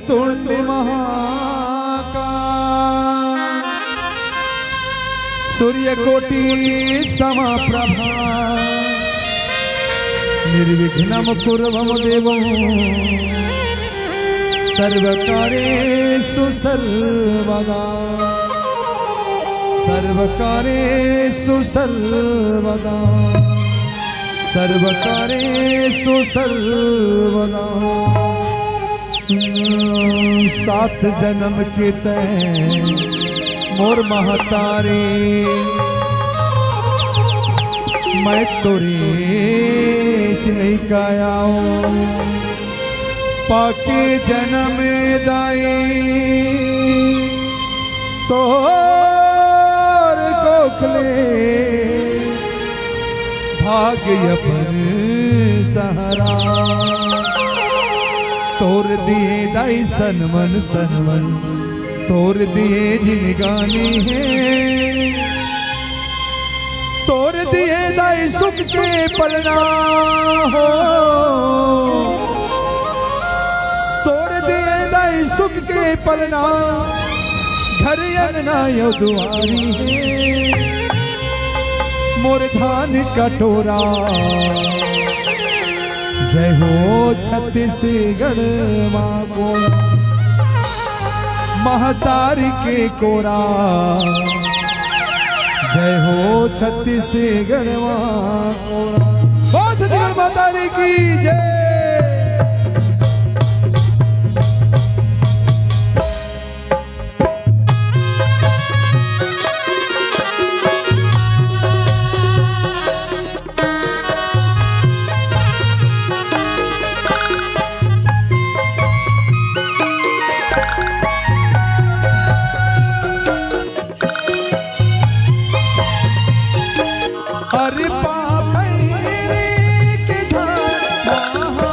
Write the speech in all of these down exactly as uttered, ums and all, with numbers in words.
तुंड महाकाय, सूर्यकोटि समप्रभा, निर्विघ्नं कुरु मम देव, सर्वकार्येषु सर्वदा। सर्वकार्येषु सर्वदा। सर्वकार्येषु सर्वदा। सात जनम के तैं मोर महतारी, मैं तोरे चिन्हई काया हूँ। पाके जनम दाई तोर कोख ले, भाग अपन सहारा। तोर दिए दाई सनमन सनमन, तोर दिए जिनगानी हे। तोर दिए दाई सुख के पलना हो, तोर दिए दाई सुख के पलना, घर अंगना यो दुआरी हे। मोर धान कटोरा, जय हो छत्तीसगढ़ माँ को, महतारी के कोरा। जय हो छत्तीसगढ़ माँ को। बोल छत्तीसगढ़ महतारी की जय। अरे पापई रे के धाम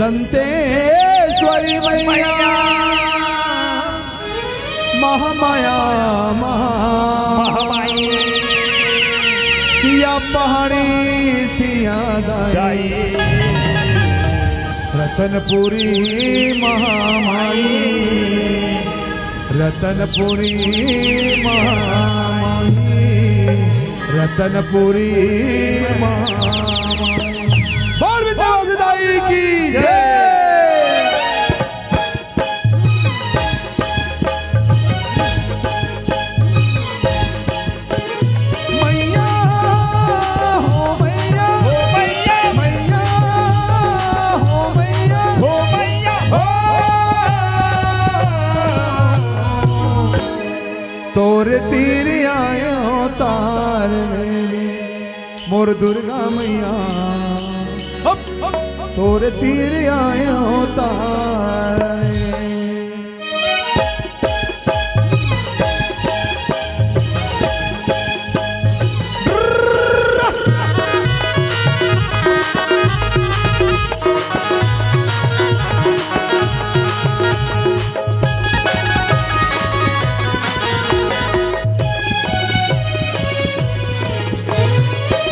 दंतेश्वरी मैया, महामाया, महा-, महामाई। सिया पहाड़ी, सिया दाई। दाई। रतनपुरी महामाई, रतनपुरी महामाई, रतनपुरी महामाई। बोल विंध्यवासिनी दाई की जय। मैया हो मैया, हो मैया। मैया हो मैया, हो मैया। हो। तोरे तीर आयो तार में मोर दुर्गा मैया, तोरे तीर आयो तारे।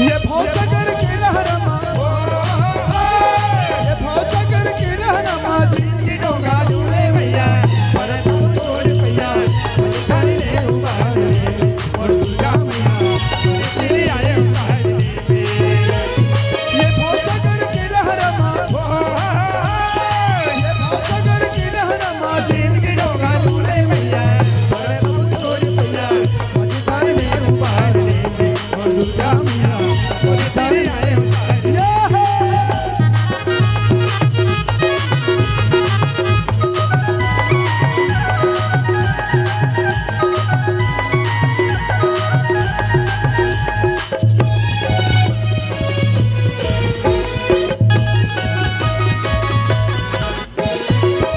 ये भवसागर के लहर मा, ये भवसागर के लहर मा, जिंदगी डोंगा डोले भैया, पर तू तोर भैया, पर तारी ले उबार ले, और दुर्गा मैया, तेरे आए उबार ले। ये भवसागर के लहर मा, ये भवसागर के लहर मा, जिंदगी डोंगा डोले भैया, पर तू तोर भैया,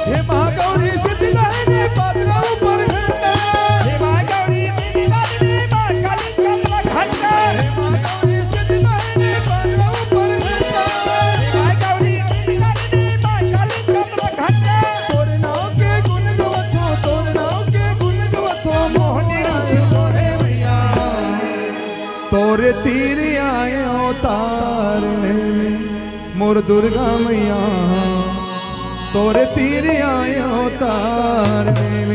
हे महागौरी सिद्धिदायिनी, पात्र ऊपर घंटा। हे महागौरी सिद्धिदायिनी, माँ काली चंद्र घंटा। हे महागौरी सिद्धिदायिनी, पात्र ऊपर घंटा। हे महागौरी सिद्धिदायिनी, माँ काली चंद्र घंटा। तोर नाव के गुण गवथो, तोर नाव के गुण गवथो, मोहनी रानी तोरे मैया। तोरे तीर आयो तार में मोर दुर्गा मैया, तोरे तीर आयो तार में।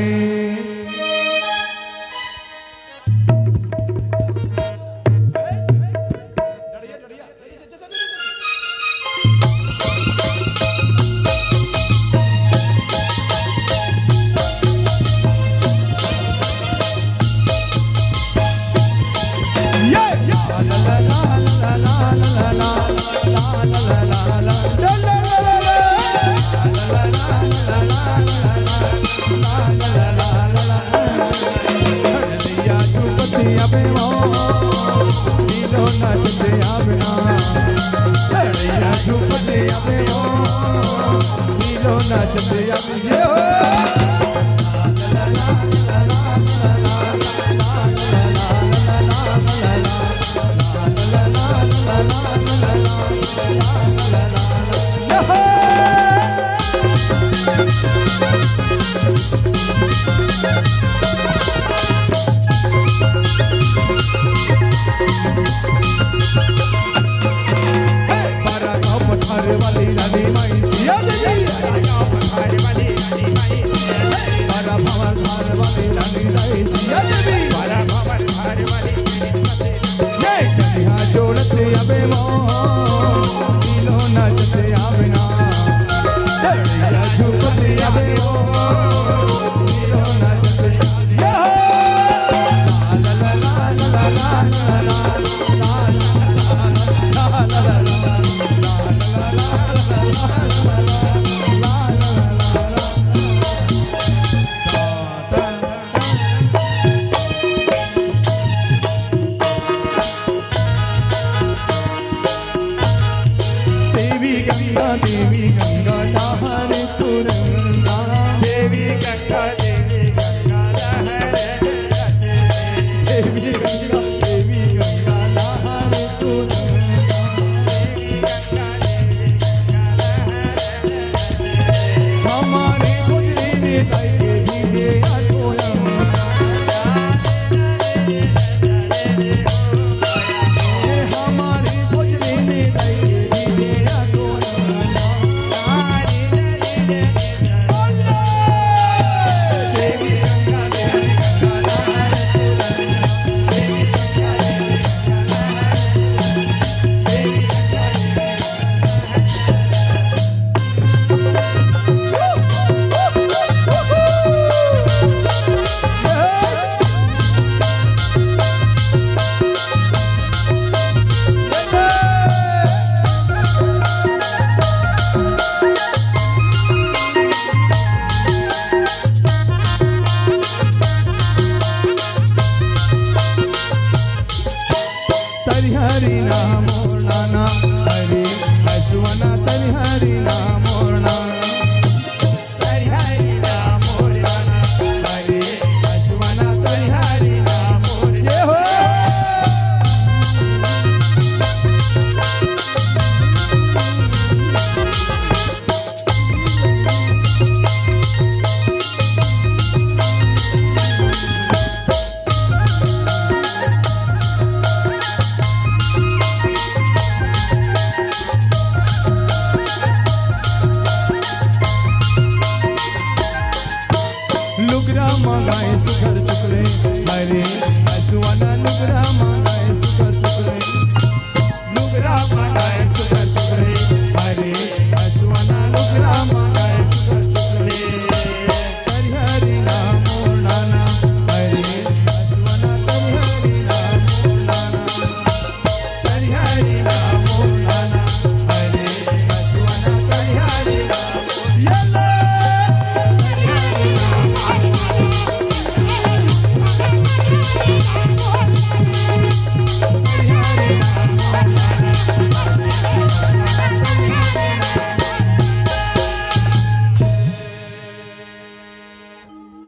कर चुकले, हाय रे, हाय सुहाना लुगरा मांगाए सुकर